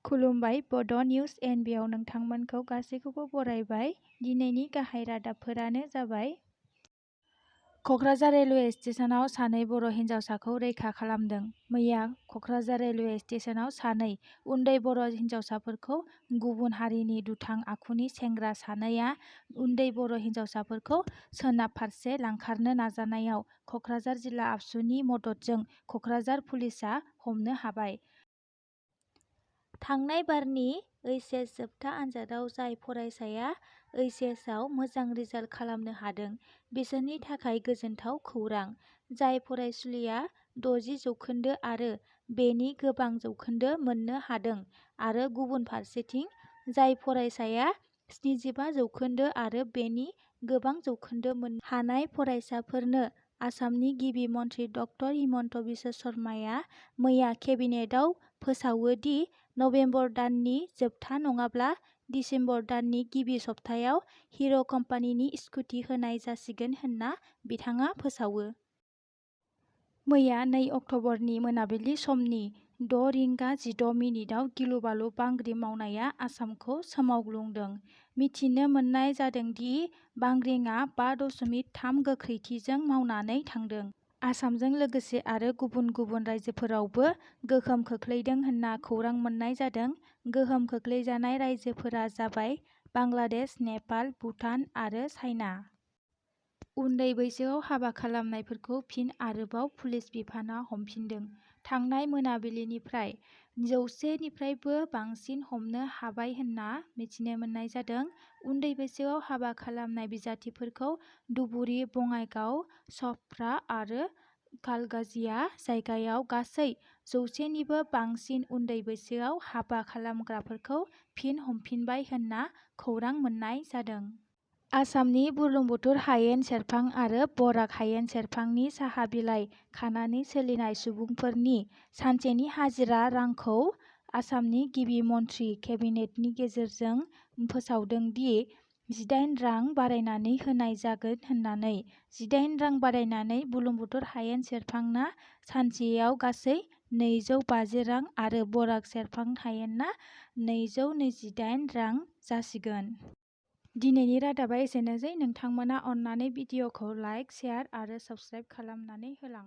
खुलुमबाय बड' निउज एनबिआव नोंथांमोनखौ गासैखौबो बरायबाय। दिनैनि गाहाय रादाबफोरानो जाबाय कक्राझार रेलवे स्टेशनाव सानै बर' हिन्जावसाखौ रैखा खालामदों। मैया कक्राझार रेलवे स्टेशनाव सानै उन्दै बर' हिन्जावसाफोरखौ गुबुन हारिनि दुथां आखुनि सेंग्रा सानैया उन्दै बर' हिन्जावसाफोरखौ सोनाब फारसे लांखारनो नाजानायाव कक्राझार जिल्ला आबसुनि मददजों कक्राझार पुलिसआ हमनो हाबाय। थांनाय बारनि ओइचएस जोबथा आनजादाव जाय फरायसाया ओइचएसआव मोजां रिजाल्ट खालामनो हादों बिसोरनि थाखाय गोजोनथाव खौरां। जाय फरायसुलिया 60 जौखोन्दो आरो बेनि गोबां जौखोन्दो मोननो हादों आरो गुबुन फारसेथिं जाय फरायसाया 75 जौखोन्दो आरो बेनि गोबां जौखोन्दो मोननो हानाय फरायसाफोरनो आसामनि गिबि मन्थ्रि डक्टर हिमन्त बिश्व शर्माया मैया केबिनेटआव फोसावो दि नबेम्बर दाननि जोबथा नङाब्ला दिसेम्बर दाननि गिबि सप्तायाव हिर' कम्पानिनि स्कुटि होनाय जासिगोन होनना बिथाङा फोसावो। मैया 2 अक्ट'बरनि मोनाबिलि समनि 6:16 गिलु-बालु बांग्रि मावनाया आसामखौ सोमावग्लुंदों। मिथिनो मोननाय जादों दि बांग्रिआ 5.3 गोख्रैथिजों मावनानै थांदों। आसामजों लोगोसे आरो गुबुन गुबुन रायजोफोरावबो गोहोम खोख्लैदों होनना खौरां मोननाय जादों। गोहोम खोख्लैजानाय रायजोफोरा जाबाय बांलादेश, नेपाल, भुटान आरो चाइना। उन्दै बैसोआव हाबा खालामनायफोरखौ फिन आरोबाव पुलिस बिफानआ हमफिनदों। थांनाय मोनाबिलिनिफ्राय 100 निफ्रायबो बांसिन हमनो हाबाय होनना मिथिनो मोननाय जादों। उन्दै बैसोआव हाबा खालामनाय बिजाथिफोरखौ धुबुरी, बङाइगाव, चफ्रा आरो कालगाजिया जायगायाव गासै 100 निबो बांसिन उन्दै बैसोआव हाबा खालामग्राफोरखौ फिन हमफिनबाय होनना खौरां मोननाय जादों। आसामनि बुरलुंबुथुर हायेन सेरफां आरो बराक हायेन सेरफांनि साहा बिलाइ खानानै सोलिनाय सुबुंफोरनि सानसेनि हाजिरा रांखौ आसामनि गिबि मन्थ्रि केबिनेटनि गेजेरजों फोसावदों दि 18 रां बारायनानै होनाय जागोन होननानै। 18 रां बारायनानै बुरलुंबुथुर हायेन सेरफांना सानसेयाव गासै 250 रां आरो बराक सेरफां हायेनना 228 रां जासिगोन। दिनैनि रादाबा एसेनोसै। नोंथांमोना अन्नानै भिडिअखौ लाइक, शेयार आरो साबस्क्राइब खालामनानै होलां।